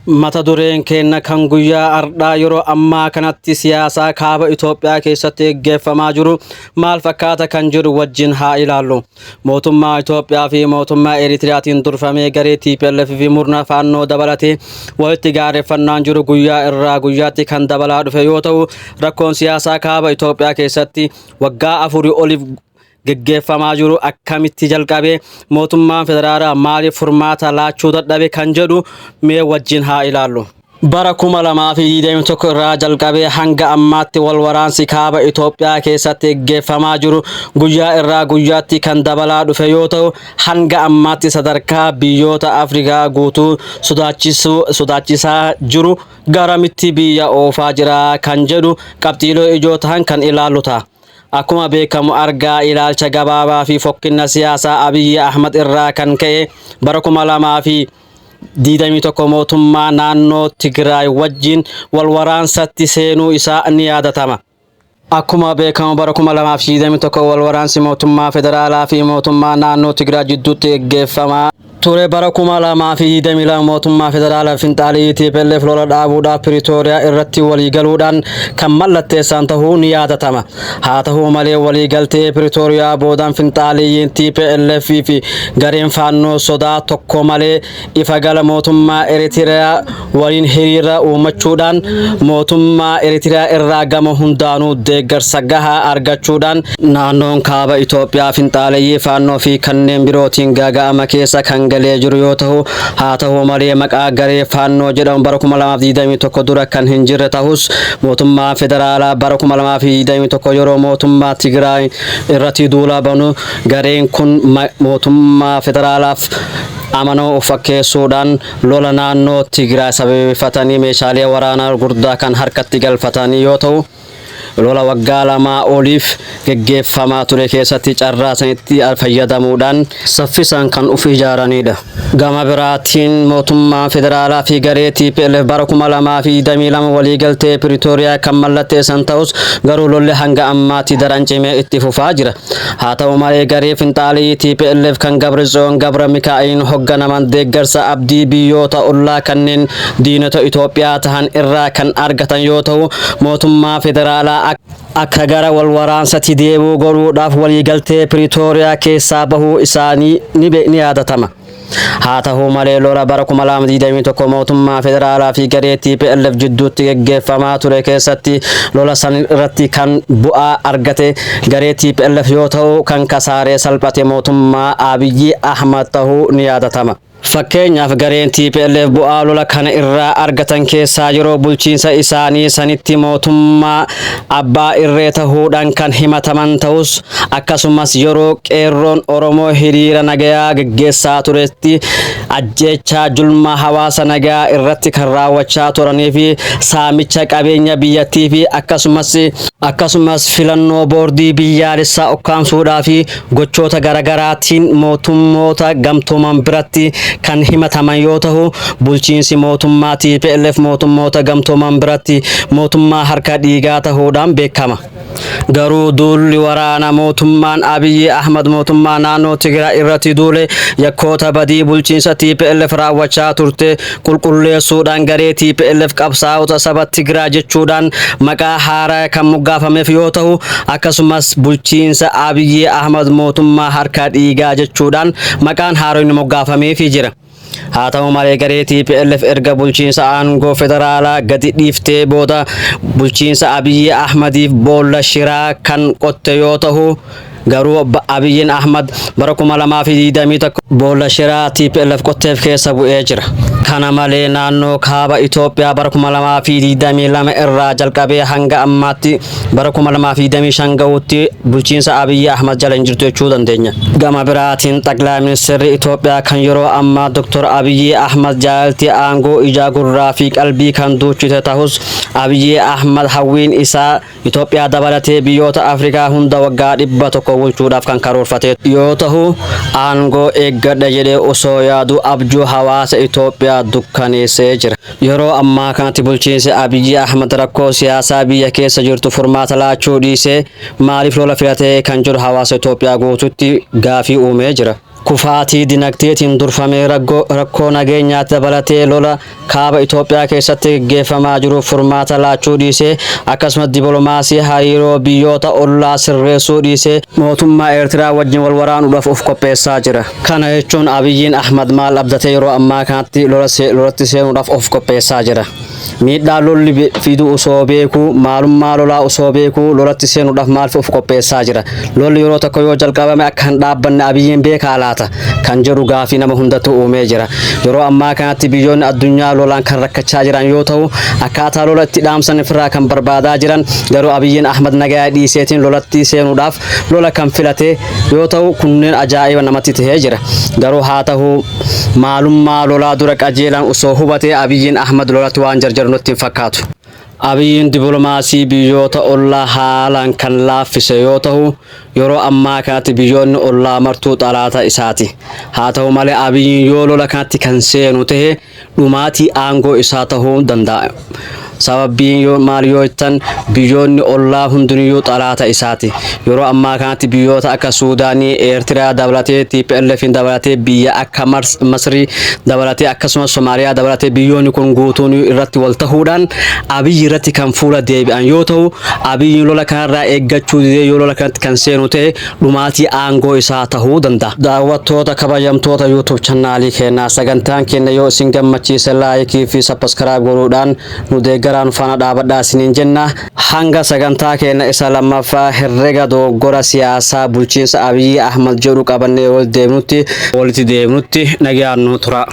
Mata dureen keenna kan guyyaa ardhaa yeroo ammaa kanatti siyaasaa kaaba Itoophiyaa keessatti geggeeffamaa jiru maal fakkaata kan jedhu wajjin haa ilaallu. Mootummaa Itoophiyaa fi mootummaa Eritiriyaatiin durfamee garee TPLF fi murna faannoo dabalatee walitti gaarreeffannaan jiru guyyaa irraa guyyaatti kan dabalaa dhufe yoo ta'u, rakkoon siyaasaa kaaba Itoophiyaa keessatti waggaa afurii oliif geggeeffamaa jiru akkamitti jalqabe, mootummaan federaalaa maaliif furmaata laachuu dadhabe kan jedhu mee wajjin haa ilaallu. Bara 2021 irraa jalqabee hanga ammaatti wal waraansi kaaba Itoophiyaa keessatti geggeeffamaa jiru guyyaa irraa guyyaatti kan dabalaa dhufe yoo ta'u, hanga ammaatti sadarkaa biyyoota Afrikaa guutuu sodaachisaa jiru garamitti biyya oofaa jira kan jedhu qabxiilee ijoo ta'an kan ilaallu ta'a. Akkuma beekamu argaa ilaalcha gabaabaa fi fokkinna siyaasaa Abiyyi Ahmad irraa kan ka'e bara 2021 mootummaa naannoo Tigraay wajjin wal waraansatti seenuu isaa ni yaadatama. Akkuma beekamu bara 2021 wal waraansi mootummaa federaalaa fi mootummaa naannoo Tigraay jidduutti geggeeffamaa ture. Bara 2022 mootummaa federaalaa finxaalii TPLF lola dhaabuudhaaf Piriitooriyaa irratti waliigaluudhaan kan mallatteessan tahuu ni yaadatama. Haa ta'uu malee, waliigaltee Piriitooriyaa boodaan finxaaliin TPLF fi gareen faannoo sodaa tokko malee ifa gala mootummaa Eritiriyaa waliin hiriira uummachuudhaan, mootummaa Eritiriyaa irraa gama hundaanuu deeggarsa gahaa argachuudhaan, naannoon kaaba Itoophiyaa finxaaleyyii faannoo fi kanneen birootiin gaaga'ama keessa kan galee jiru yoo ta'u, haa ta'u malee maqaa garee faannoo jedhamu bara 2021 dura kan hin jirre ta'us, mootummaa federaalaa bara 2021 yeroo mootummaa Tigraay irratti duula banu gareen kun mootummaa federaalaaf amanoo of fakkeessuudhaan lola naannoo Tigraay sababeeffatanii meeshaalee waraanaa gurguddaa kan harkatti galfatanii yoo ta'u, lola waggaa 2 oliif geggeeffamaa ture keessatti carraa sanitti fayyadamuudhaan saffisaan kan uf ijaaranidha. Gama biraatiin mootummaan federaalaa fi garee TPLF bara 2022 waliigaltee Piriitooriyaa kan mallatteessan ta'us, garuu lolli hanga ammaatti daran cimee itti fufaa jira. Haa ta'u malee, garee finxaalii TPLF kan Gabratsiyoon Gabra Mikaa'eliin hoogganaman deeggarsa abdii biyyoota ollaa kanneen diinota Itoophiyaa tahan irraa kan argatan yoo ta'u, mootummaa federaalaa akka gara wal waraansatti deebi'u godhuudhaaf waliigaltee Piriitooriyaa keessaa bahuu isaanii ni yaadatama. Haa ta'u malee, lola bara 2021 mootummaa federaalaa fi garee TPLF jidduutti geggeeffamaa ture keessatti lola san irratti kan bu'aa argate garee TPLF yoo ta'u, kan kasaaree salphate mootummaa Abiyyi Ahmad ta'uu ni yaadatama. Fakkeenyaaf, gareen TPLF bu'aa lola kana irraa argatan keessaa yeroo bulchiinsa isaanii sanitti mootummaa abbaa irree ta'uudhaan kan himataman ta'us, akkasumas yeroo qeerroon Oromoo hiriira nagayaa geggeessaa turetti ajjeechaa julmaa hawaasa nagaa irratti kan raawwachaa turanii fi saamicha qabeenya biyyattii fi akkasumas filannoo boordii biyyaalessaa ukkaamsuudhaa fi gochoota garagaraatiin mootummoota gamtooman biratti kan himataman yoo ta'u, bulchiinsi mootummaa TPLF mootummoota gamtooman biratti mootummaa harka dhiigaa ta'uudhaan beekama. Garuu duulli waraana mootummaan Abiyyi Ahmad mootummaa naannoo Tigraay irratti duule yakkoota badii bulchiinsa TPLF raawwachaa turte qulqulleessuudhaan garee TPLF qabsaa'ota saba Tigraay jechuudhaan maqaa haaraa kan moggaafameef yoo ta'u, akkasumas bulchiinsa Abiyyi Ahmad mootummaa harka dhiigaa jechuudhaan maqaan haaraan moggaafameefii jira. Haa ta'u malee, garee TPLF erga bulchiinsa aangoo federaalaa gadi dhiiftee booda bulchiinsa Abiyyi Ahmadiif boolla shiraa kan qotte yoo ta'u, garuu Abiyyiin Ahmad bara 2021 boolla shiraa TPLF qotteef keessa bu'ee jira. Kana malee, naannoo kaaba Itoophiyaa bara 2022 irraa jalqabee hanga ammaatti bara 2025 gahuutti bulchiinsa Abiyyi Ahmad jala hin jirtu jechuu dandeenya. Gama biraatiin Xaqilaa Ministeerri Itoophiyaa kan yeroo ammaa Dr. Abiyyi Ahmad jaalalti aangoo ijaa gurraa fi qalbii kan duuchite ta'us, Abiyyi Ahmad hawwiin isaa Itoophiyaa dabalatee biyyoota Afrikaa hunda waggaa 100 bulchuudhaaf kan karoorfate yoo ta'u, aangoo eeggadha jedhee osoo yaadu abjuu hawaasa Itoophiyaa dukkaneessee jira. Yeroo ammaa kanatti bulchiinsi Abiyyi Ahmad rakkoo siyaasaa biyya keessa jirtu furmaata laachuu dhiisee maaliif lola filatee kan jiru hawaasa Itoophiyaa guututti gaafii uumee jira. Kufaatii dinagdeetiin durfamee rakkoo nageenyaatti dabalatee lola kaaba Itoophiyaa keessatti gaggeeffamaa jiruuf furmaata laachuu dhiisee, akkasumas diplomaasii hariiroo biyyoota ollaa sirreessuu dhiisee, mootummaa Eertiraa wajjin wal waraanuudhaaf of qopheessaa jira. Kana jechuun Abiyyiin Ahmad maal abdatee yeroo ammaa kanatti lolatti seenuudhaaf of qopheessaa jira? Miidhaa lolli fidu osoo beekuu, maalummaa lolaa osoo beekuu, lolatti seenuudhaaf maaliif of qopheessaa jira? Lolli yeroo tokko yoo jalqabame akka hin dhaabbanne Abiyyiin beekaa laata? Kan jedhu gaafii nama hundattuu uumee jira. Yeroo ammaa kanatti biyyoonni addunyaa lolaan kan rakkachaa jiran yoo ta'u, akkaataa lola itti dhaamsan ofirraa kan barbaadaa jiran, garuu Abiyyiin Ahmad nagaa dhiiseetiin lolatti seenuudhaaf lola kan filate yoo ta'u, kunneen ajaa'iba namatti tahee jira. Garuu haa ta'u, maalummaa lolaa dura qajeelaan osoo hubatee Abiyyiin Ahmad lolatti waan jarjaru nutti hin fakkaatu. Abiyyiin diplomaasii biyyoota ollaa haalaan kan laaffise yoo ta'u, yeroo ammaa kanatti biyyoonni ollaa martuu xalaata isaati. Haa ta'u malee, Abiyyiin yoo lola kanatti kan seenu ta'e dhumaatii aangoo isaa ta'uu danda'a. Sababbiin yoo maal yoo jettan, biyyoonni ollaa hundiniyyuu xalaata isaati. Yeroo ammaa kanatti biyyoota akka Suudaanii, Eertiraa dabalatee, TPLF dabalatee, biyya akka Masrii dabalatee, akkasumas Somaaliyaa dabalatee, biyyoonni kun guutuun irratti wal tahuudhaan Abiyyi irratti kan fuula deebi'an yoo ta'u, Abiyyiin lola kanarraa eeggachuu didee yoo lola kanatti kan seenu ta'e dhumaatii aangoo isaa tahuu danda'a. Daawwattoota kabajamtoota YouTube channelii keenyaa, sagantaan keenya yoo isin gammachiise like fi subscribe godhuudhaan nu deeggaraan faana dhaabadhaa isiniin jenna. Hanga sagantaa keenya isa lammaffaa herrega dogoggora siyaasaa bulchiinsa Abiyyi Ahmad jedhu qabannee wal deemnutti walitti deemnutti nagaan nu tura.